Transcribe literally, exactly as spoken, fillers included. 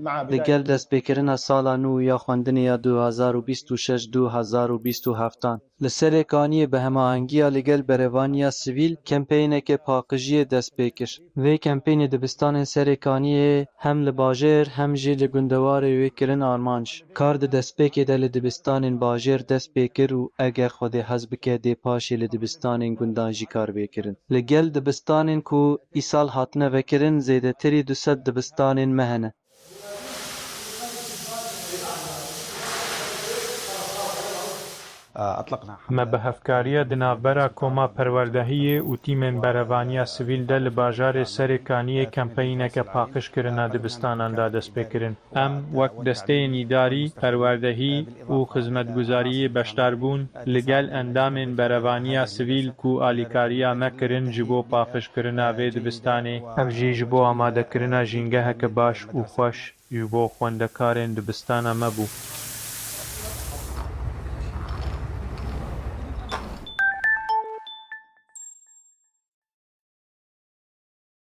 Li gel destpêkirina sala nû ya xwendinê ya du hezar û bîst û şeş du hezar û bîst û heftan, li Serê Kaniyê bi hemahengiya li gel berevaniya sivîl kempeyneke paqijiyê dest pê kir. Vê kempeynê dibistanên Serê Kaniyê hem li bajêr hem jî li gundewarê wê kirin armanc. Kar di destpêkê de li dibistanên bajêr dest pê kir û eger Xwedê hez bike dê paşê li dibistanên gundan jî kar bê kirin. Li gel dibistanên ku îsal hatine vekirin zêdetirî du sed dibistanên me hene. Me bi hevkariya di navbera Koma Perwerdehiyê û tîmên berevaniya sivîl de li bajarê Serê Kaniyê kempeyneke paqijkirina dibistanan da destpêkirin. Em wek desteyên îdarî, perwerdehî û xizmetguzariyê beşdar bûn, li gel endamên berevaniya sivîl ku alîkariya me kirin ji bo paqijkirina vê dibistanê, ev jî ji bo amadekirina jîngeheke baş û xweş ji bo xwendekarên dibistana me bû.